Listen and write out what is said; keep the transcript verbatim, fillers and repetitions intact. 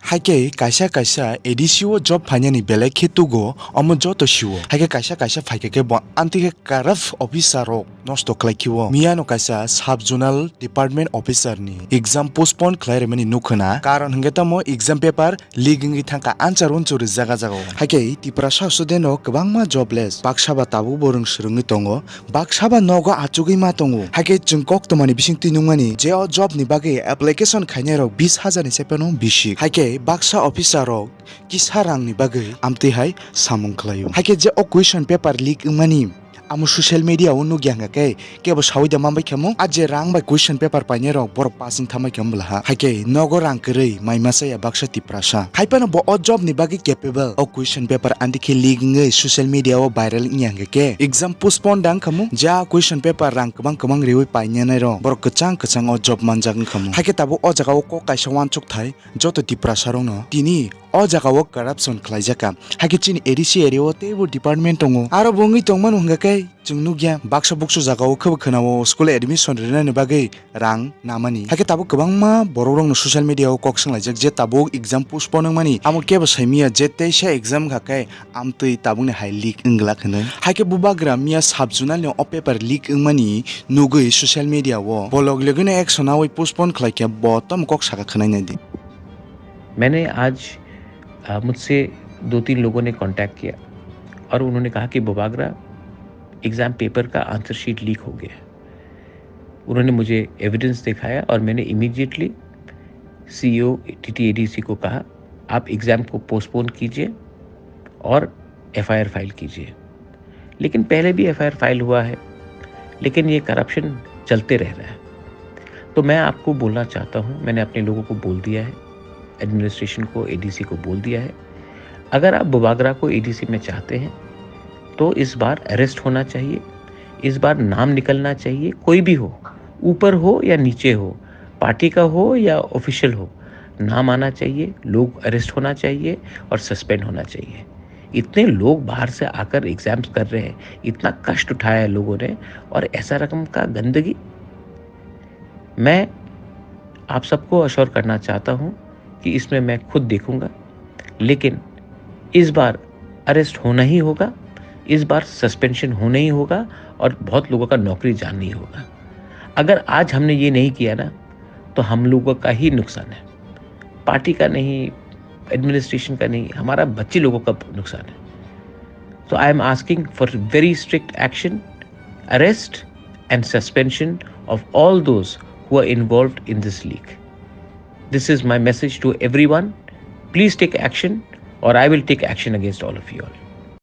Haikhe kaisa kaisa A D C o job phainani belai khe tugo, omo joto sio. Haikhe kaisa kaisa phaikha khe bo amtwi khe corrupt officer rok nosto khlai khe o. Miyano kaisa sub zonal department officer ni exam postpone khlai rwmani nukho na. Karon hwnkhe tamo exam paper leak wngwi thangkha, answer unsur rijak a jaga o. Haikhe Tiprasa student rok kwbangma jobless, baksa ba tabuk bo rwng swrwngwi tongo, baksa ba nogo achugwi ma tongo. Haikhe chwng koktwmani bisingtwi nukmani je o job ni bagwi application khainai rok bis hajar ni se phano bisi. Haikhe baksa officer rok kisa rang ni bagwi amtwi hai samung khlaio. Haikhe je o question paper leak wngmani amo social media o nukya hwnkha khe kebo sawi da manbai khamu, a je rang bai question paper painai rok borok pass wng thambai khamu bwla ha. Haikhe nogo rang kwrwi mai masa ya baksa Tiprasa. Hai phano bo o job ni bagwi capable. O question paper anti khe leak wngwi social media o viral wngya hwnkha khe exam postpone da wngkhamu. Ja question paper rang kwbang kwbang riwi painanai rok borok kwchang kwchang o job manjak wngkhamu. Haikhe tabuk o jaga o kok kaisa uansuk thai joto Tiprasa rok no tini o jaga o corruption khlaijak kha. Haikhe chini A D C area o teibo department tongo. Aro bo wngwi tongmano hwnkha khe chwng nukya baksa buksu jaga o khebo khwnao school admission rinani bagwi rang namani. Haikhe tabuk kwbangma borok rokno social media o kok swnglaijak je tabuk exam postpone wngmani. Amo kebo saimanya je teisa exam wngkha khe amtwi tabukni hai leak wngglak hwnwi. Haikhe bubagra miya sub zonal ni o paper leak wngmani nugwi social media o bo log logino action nawi postpone khlaikha, bo tamo kok saka khwnai naidi. मैंने आज, अ, मुझसे दो तीन लोगों ने कॉन्टैक्ट किया और उन्होंने कहा कि बुबागरा एग्ज़ाम पेपर का आंसर शीट लीक हो गया। उन्होंने मुझे एविडेंस दिखाया और मैंने इमीडिएटली सीईओ टीटीएडीसी को कहा, "आप एग्ज़ाम को पोस्टपोन कीजिए और एफआईआर फाइल कीजिए।" लेकिन पहले भी एफआईआर फाइल हुआ है, लेकिन ये करप्शन चलते रह रहा है। तो मैं आपको बोलना चाहता हूँ, मैंने अपने लोगों को बोल दिया है, एडमिनिस्ट्रेशन को, एडीसी को बोल दिया है, अगर आप बुबागरा को एडीसी में चाहते हैं, तो इस बार अरेस्ट होना चाहिए, इस बार नाम निकलना चाहिए, कोई भी हो, ऊपर हो या नीचे हो, पार्टी का हो या ऑफिशियल हो, नाम आना चाहिए, लोग अरेस्ट होना चाहिए और सस्पेंड होना चाहिए। इतने लोग बाहर से आकर एग्जाम्स कर रहे हैं, इतना कष्ट उठाया है लोगों ने, और ऐसा रकम का गंदगी। मैं आप सबको अश्योर करना चाहता हूँ कि इसमें मैं खुद देखूँगा, लेकिन इस बार अरेस्ट होना ही होगा, इस बार सस्पेंशन होना ही होगा और बहुत लोगों का नौकरी जाना ही होगा। अगर आज हमने ये नहीं किया ना, तो हम लोगों का ही नुकसान है, पार्टी का नहीं, एडमिनिस्ट्रेशन का नहीं, हमारा बच्चे लोगों का नुकसान है। So I am asking for very strict action, arrest and suspension of all those who are involved in this leak. This is my message to everyone. Please take action, or I will take action against all of you all.